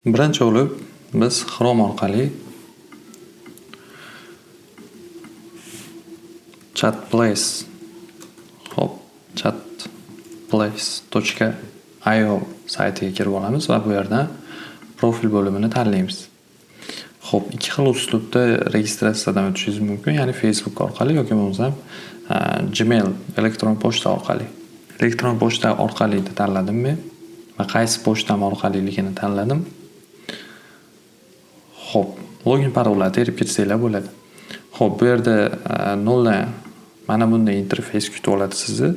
Birinchi bo'lib biz Chrome orqali chatplace, hop, chatplace.io saytiga kirib olamiz va bu yerdan profil bo'limini tanlaymiz. Xo'p, ikki xil uslubda registratsiyadan o'tishingiz mumkin, ya'ni Facebook orqali yoki bo'lmasam Gmail elektron pochta orqali. Elektron pochta orqali tanladim men va qaysi pochtam orqaliligini tanladim. Xo'p, login parollarni terib kirsanglar bo'ladi. Xo'p, bu yerda noldan mana bunday interfeys kutib oladi sizni.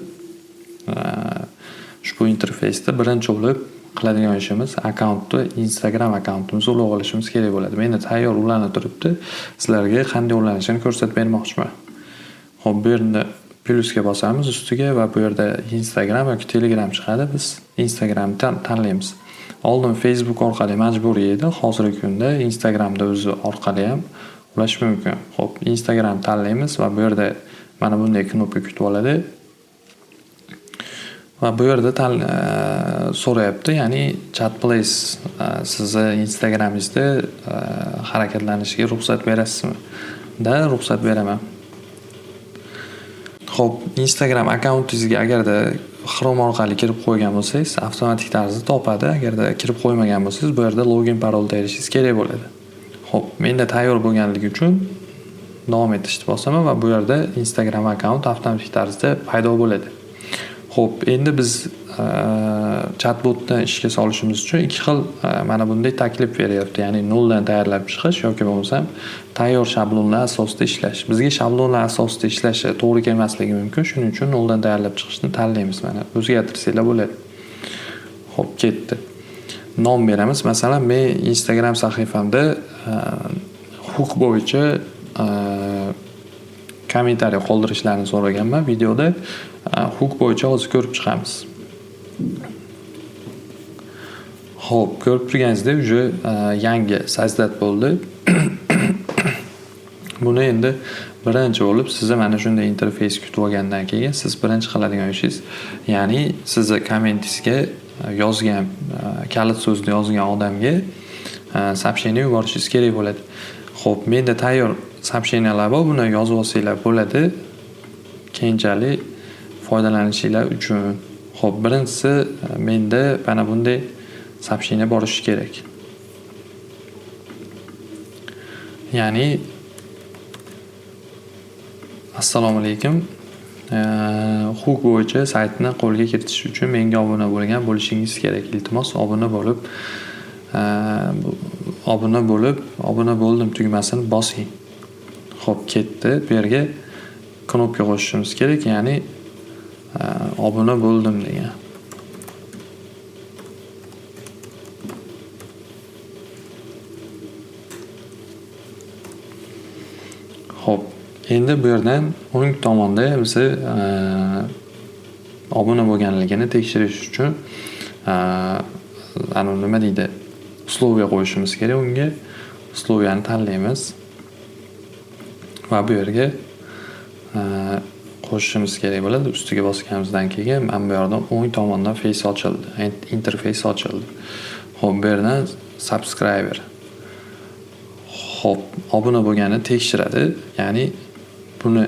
Ushbu interfeysda birinchi bo'lib qiladigan ishimiz akkauntni, Instagram akkauntimizni ulab olishimiz kerak bo'ladi. Menda tayyor ulanib turibdi. Sizlarga qanday ulanishini ko'rsatib bermoqchiman. Xo'p, bu yerda plyusga bosamiz ustiga va bu yerda Instagram yoki Telegram chiqadi. Biz Instagramni tanlaymiz. Oldin Facebook orqali majburiy edi, hozirgi kunda Instagramda o'zi orqali ham ulash mumkin. Xo'p, Instagram tanlaymiz va bu yerda mana bunday knopka kutib oladi. Va bu yerda so'rayapti, ya'ni ChatPlace sizni Instagramingizda harakatlanishiga ruxsat berasizmi? Da, ruxsat beraman. Xo'p, Instagram akkauntingizga agarda Chrome orqali kirib qo'ygan bo'lsangiz, avtomatik tarzda topadi. Agarda kirib qo'ymagan bo'lsangiz, bu yerda login parol terishingiz kerak bo'ladi. Xo'p, menda tayyor bo'lganligi uchun davom etishni bosaman va bu yerda Instagram akkaunt avtomatik tarzda paydo bo'ladi. Xo'p, endi biz chatbotni ishga solishimiz uchun ikki xil mana bunday taklif beryapti. Ya'ni noldan tayyorlab chiqish yoki bo'lmasam tayyor shablonlar asosida ishlash. Bizga shablonlar asosida ishlashi to'g'ri kelmasligi mumkin. Shuning uchun noldan tayyorlab chiqishni tanlaymiz mana. O'zgartirsanglar bo'ladi. Xo'p, ketdi. Nom beramiz. Masalan, men Instagram sahifamda hook bo'yicha kommentariy qoldirishlarini so'raganman videoda. Hook bo'yicha hozir ko'rib chiqamiz. Xo'p, ko'rib turganingizdek, уже yangi создать bo'ldi. Buni endi birinchi bo'lib sizni mana shunday interfeys kutib olgandan keyin siz birinchi qiladigan ishingiz, ya'ni sizni kommentingizga yozgan, kalit so'zni yozgan odamga сообщение yuborishingiz kerak bo'ladi. Xo'p, menda tayyor сообщениялар bor, buni yozib olsanglar bo'ladi. Keyinchalik foydalanishinglar uchun. Xo'p, birinchisi menda mana bunday сообщение borishi kerak. Ya'ni assalomu alaykum. Hook bo'yicha saytni qo'lga kiritish uchun menga obuna bo'lgan bo'lishingiz kerak. Iltimos, obuna bo'lib, obuna bo'ldim tugmasini bosing. Xo'p, ketdi. Bu yerga knopka qo'shishimiz kerak, ya'ni obuna bo'ldim degan. Xo'p, endi bu yerdan o'ng tomonda bizni obuna bo'lganligini tekshirish uchun anavi nima deydi, условия qo'yishimiz kerak unga. Условияni tanlaymiz va bu yerga qo'shishimiz kerak bo'ladi. Ustiga bosganimizdan keyin mana bu yerdan o'ng tomondan face ochildi, interfeys ochildi. Xo'p, bu yerdan subscriber. Xo'p, obuna bo'lganini tekshiradi. Ya'ni buni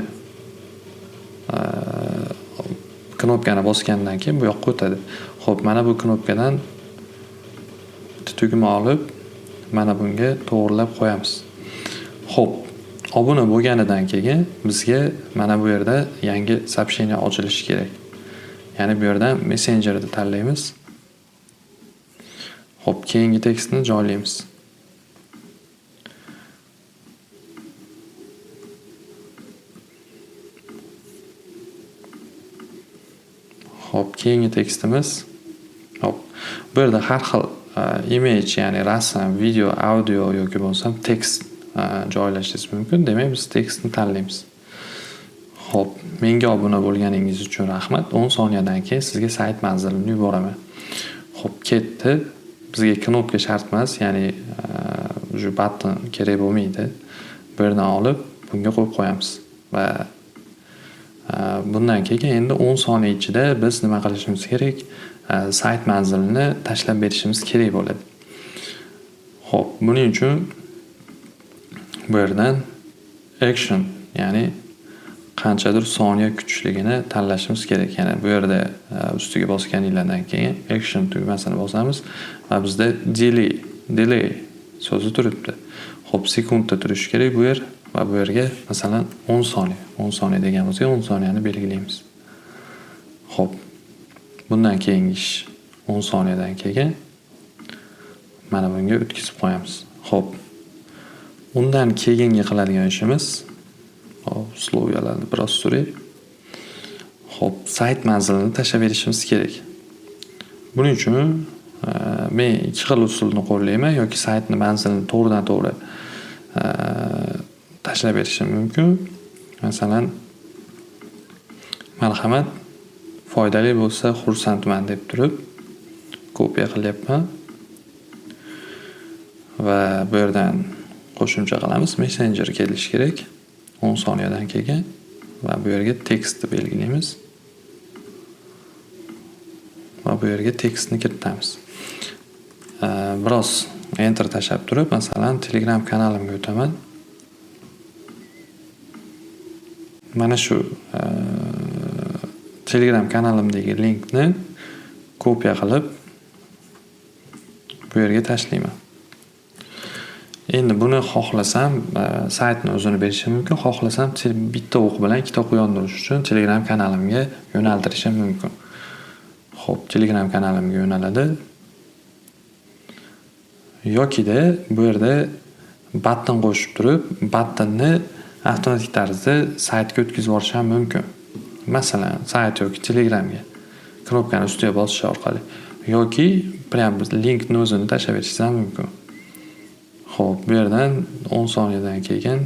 knopkani bosgandan keyin bu yoqqa o'tadi. Xo'p, mana bu knopkadan tugma olib, mana bunga to'g'rilab qo'yamiz. Xo'p, obuna bo'lganidan keyin bizga mana bu yerda yangi сообщение ochilishi kerak. Ya'ni bu yerdan Messengerni tanlaymiz. Xo'p, keyingi tekstni joylaymiz. Xo'p, keyingi tekstimiz. Xo'p, bu yerda har xil image, ya'ni rasm, video, audio yoki bo'lmasam tekst joylashingiz mumkin. Demak, biz tekstni tanlaymiz. Xo'p, menga obuna bo'lganingiz uchun rahmat. 10 soniyadan keyin sizga sayt manzilini yuboraman. Xo'p, ketdi. Bizga knopka shart emas, ya'ni уже button kerak bo'lmaydi. Bu yerdan olib bunga qo'yib qo'yamiz va bundan keyin endi 10 soniya ichida biz nima qilishimiz kerak? Sayt manzilini tashlab berishimiz kerak bo'ladi. Xo'p, buning uchun bu yerdan action, ya'ni qanchadir soniya kutishligini tanlashimiz kerak. Ya'ni bu yerda ustiga bosganinglardan keyin action tugmasini bosamiz va bizda delay so'zi turibdi. Xo'p, sekundda turishi kerak bu yer va bu yerga masalan 10 soniya, 10 soniya degan bo'lsak, 10 soniyani belgilaymiz. Xo'p, bundan keyingi ish 10 soniyadan keyin mana bunga o'tkazib qo'yamiz. Xo'p, undan keyingi qiladigan ishimiz, hop, условия larni biroz suray. Xo'p, sayt manzilini tashlab berishimiz kerak. Buning uchun men ikki xil usulni qo'llayman yoki saytni manzilini to'g'ridan-to'g'ri tashlab berishim mumkin. Masalan, marhamat, foydali bo'lsa xursandman deb turib kopiya qilyapman. Va bu yerdan qo'shimcha qilamiz. Messenger kelishi kerak 10 soniyadan keyin va bu yerga tekstni belgilaymiz. Va bu yerga tekstni kiritamiz. Biroz enter tashlab turib, masalan, Telegram kanalimga o'taman. Mana shu Telegram kanalimdagi linkni kopiya qilib bu yerga tashlayman. Endi buni xohlasam saytni o'zini berishim mumkin, xohlasam bitta o'q bilan ikkita quyon urish uchun Telegram kanalimga yo'naltirishim mumkin. Xo'p, Telegram kanalimga yo'naladi. Yokida bu yerda button qo'shib turib, buttonni avtomatik tarzda saytga o'tkazib yuborish ham mumkin. Masalan, sayt yoki Telegramga knopkani ustiga bosish orqali yoki prям linkni o'zini tashlab berishingiz ham mumkin. Xo'p, bu yerdan 10 soniyadan keyin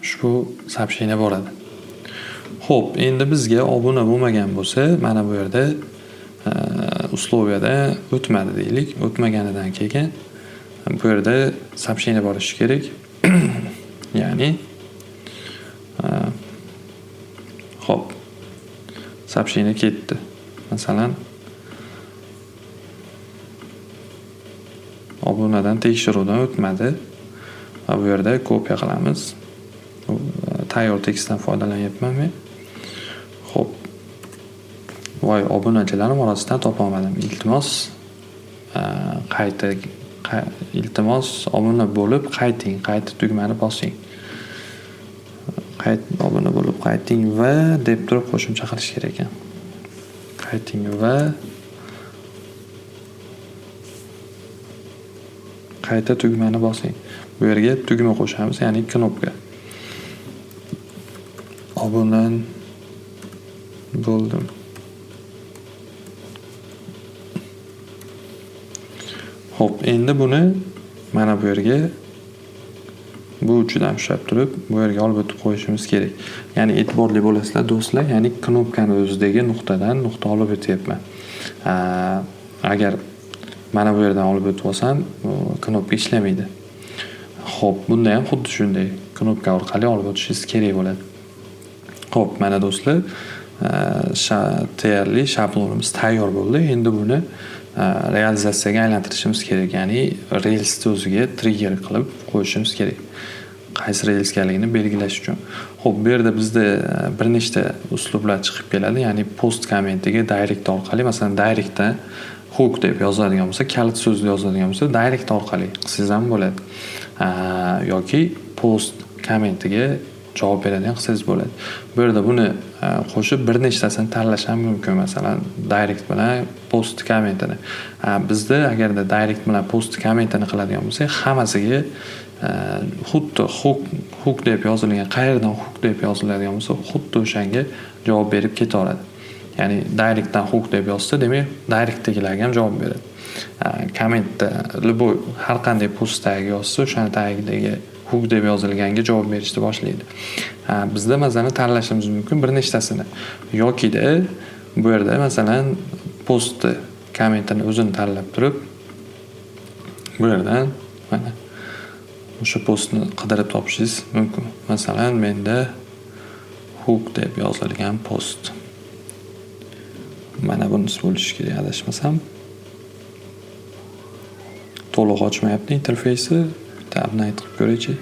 ushbu сообщение boradi. Xo'p, endi bizga obuna bo'lmagan bo'lsa, mana bu yerda условияda o'tmadi deylik. O'tmaganidan keyin bu yerda сообщение borishi kerak. Ya'ni xo'p, сообщение ketdi. Masalan, obunadan tekshiruvdan o'tmadi. Va bu yerda kopiya qilamiz. Tayyor tekstdan foydalanyapman men. Xo'p. Voy, obunachilarim orasidan topa olmadim. Iltimos, qayta iltimos obuna bo'lib qayting, qayta tugmani bosing. Qayt obuna bo'lib qayting va deb turib qo'shimcha qilish kerak ekan. Qayting va qayta tugmani bosing. Bu yerga tugma qo'shamiz, ya'ni knopka. Obuna bo'ldim. Xo'p, endi buni mana bu yerga bu uchidan ushlab turib, bu yerga olib o'tib qo'yishimiz kerak. Ya'ni e'tiborli bo'lasizlar do'stlar, ya'ni knopkani o'zidagi nuqtadan nuqta olib o'tyapman. Agar mana bu yerdan olib o'tib olsam, knopka ishlamaydi. Xo'p, bunda ham xuddi shunday knopka orqali olib o'tishingiz kerak bo'ladi. Xo'p, mana do'stlar, tayyorli shablonimiz tayyor bo'ldi. Endi buni realizatsiyaga aylantirishimiz kerak. Ya'ni relsni o'ziga trigger qilib qo'yishimiz kerak. Qaysi relsgaligini belgilash uchun. Xo'p, bu yerda bizda bir nechta uslublar chiqib keladi. Ya'ni post kommentiga direct orqali, masalan, directda hook deb yozadigan bo'lsa, kalit so'zni yozadigan bo'lsa, direct orqali qilsangiz ham bo'ladi. Yoki post kommentiga javob beradigan qilsangiz bo'ladi. Bu yerda buni qo'shib bir nechtasini tanlash ham mumkin. Masalan, direct bilan post kommentini. Bizda agarda direct bilan post kommentini qiladigan bo'lsak, hammasiga xuddi hook deb yozilgan, qayerdan hook deb yoziladigan bo'lsa, xuddi o'shanga javob berib ketaveradi. Ya'ni directdan hook deb yozsa, demak directdagilarga ham javob beradi. Kommentda любой har qanday post tagiga yozsa, o'shani tagidagi hook deb yozilganga javob berishni boshlaydi. Bizda masalan tanlashimiz mumkin bir nechtasini. Yokida bu yerda masalan postni kommentini o'zini tanlab turib, bu yerdan mana o'sha postni qidirib topishingiz mumkin. Masalan, menda hook deb yozilgan post. Mana bunisi bo'lishi kerak adashmasam. To'liq ochmayapti interfeysi. Bitta обновить qilib ko'raychi.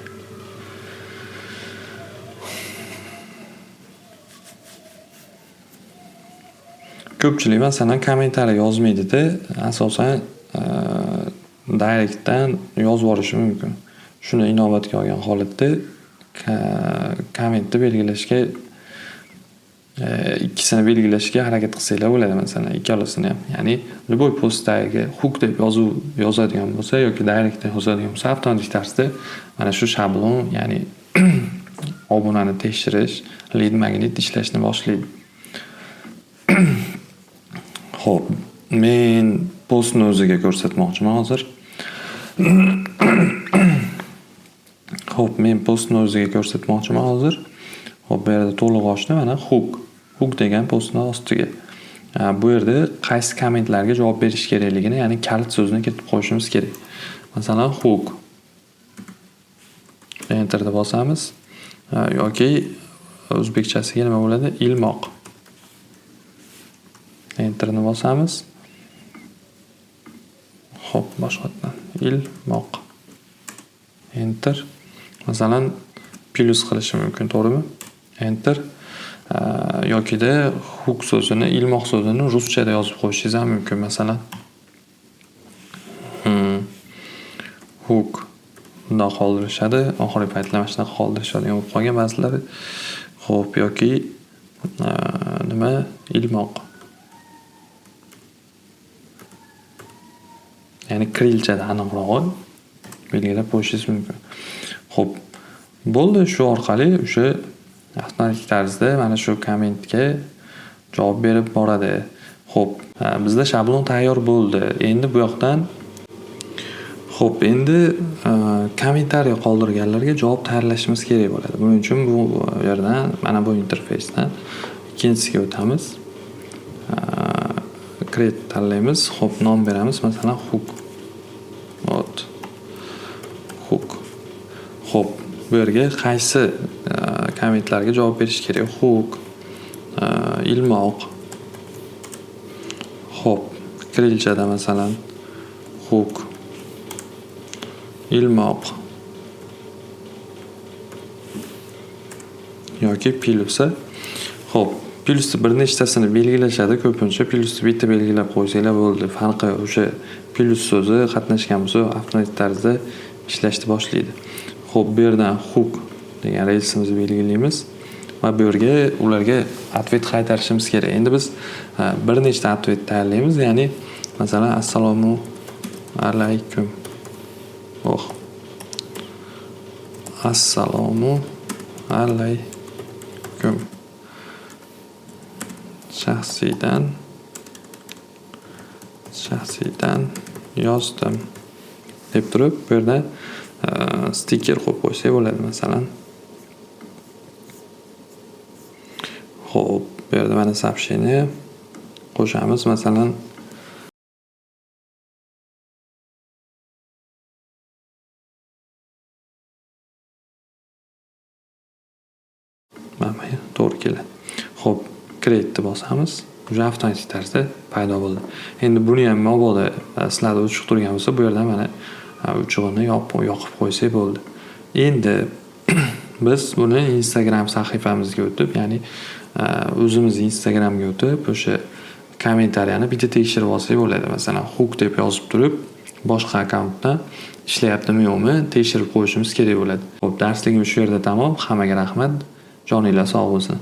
Ko'pchilik masalan kommentariy yozmaydida, asosan directdan yozib yuborishi mumkin. Shuni inobatga olgan holatda kommentni belgilashga, ikkisini belgilashga harakat qilsanglar bo'ladi masalan, ikkalasini ham. Ya'ni любой postdagi hook deb yozuv yozadigan bo'lsa yoki directdan yozadigan bo'lsa, avtomatik tarzda mana shu shablon, ya'ni obunani tekshirish, lead magnet ishlashni boshlaydi. Xo'p, men postni o'ziga ko'rsatmoqchiman hozir. Xo'p, men postni o'ziga ko'rsatmoqchiman hozir. Xo'p, bu yerda to'liq ochdi, mana hook. Hook degan postni ostiga. Bu yerda qaysi kommentlarga javob berish kerakligini, ya'ni kalit so'zini kiritib qo'yishimiz kerak. Masalan, hook. Enterni bosamiz yoki o'zbekchasiga nima bo'ladi? Ilmoq. Enterni bosamiz. Xo'p, boshqatdan ilmoq. Enter. Masalan, plyus qilishi mumkin, to'g'rimi? Enter. Yokida hook so'zini, ilmoq so'zini ruschada yozib qo'yishingiz ham mumkin, masalan. Hook bundoq qoldirishadi. Oxirgi paytlar mana shunaqa qoldirishadigan bo'lib qolgan ba'zilari. Xo'p, yoki nima? Ilmoq. Ya'ni kirilchada aniqrog'i belgilab qo'yishingiz mumkin. Xo'p, bo'ldi. Shu orqali o'sha avtomatik tarzda mana shu kommentga javob berib boradi. Xo'p, bizda shablon tayyor bo'ldi. Endi bu yoqdan xo'p, endi kommentariy qoldirganlarga javob tayyorlashimiz kerak bo'ladi. Buning uchun bu yerdan, mana bu interfeysdan ikkinchisiga o'tamiz. Create tanlaymiz. Xo'p, nom beramiz, masalan, hook. Вот. Hook. Xo'p, bu yerga qaysi kommentlarga javob berish kerak? Hook, ilmoq. Xo'p, kirilchada masalan hook, ilmoq yoki plyusi. Xo'p, plyusni bir nechtasini belgilashadi ko'pincha. Plyusni bitta belgilab qo'ysanglar bo'ldi. Farqi o'sha plyus so'zi qatnashgan bo'lsa, avtomatik tarzda ishlashni boshlaydi. Xo'p, bu yerdan hook degan relsimizni belgilaymiz va bu yerga ularga ответ qaytarishimiz kerak. Endi biz bir nechta ответ tayyorlaymiz, ya'ni masalan assalomu alaykum. Oh. Assalomu alaykum. Shaxsiydan yozdim deb turib, bu yerda stiker qo'yib qo'ysak bo'ladi masalan. Xo'p, bu yerda mana сообщение qo'shamiz masalan. Mana to'g'ri keladi. Xo'p, create bosamiz. Уже avtomatik tarzda paydo bo'ldi. Endi buni ham mabodo sizlarda o'chiq turgan bo'lsa, bu yerdan mana o'chig'ini yoqib qo'ysak bo'ldi. Endi biz buni Instagram sahifamizga o'tib, ya'ni o'zimiz Instagramga o'tib, o'sha kommentariyani bitta tekshirib olsak bo'ladi. Masalan, hook deb yozib turib, boshqa akkauntdan ishlayaptimi yo'qmi tekshirib qo'yishimiz kerak bo'ladi. Xo'p, darsligimiz shu yerda tamom. Hammaga rahmat. Joninglar sog' bo'lsin.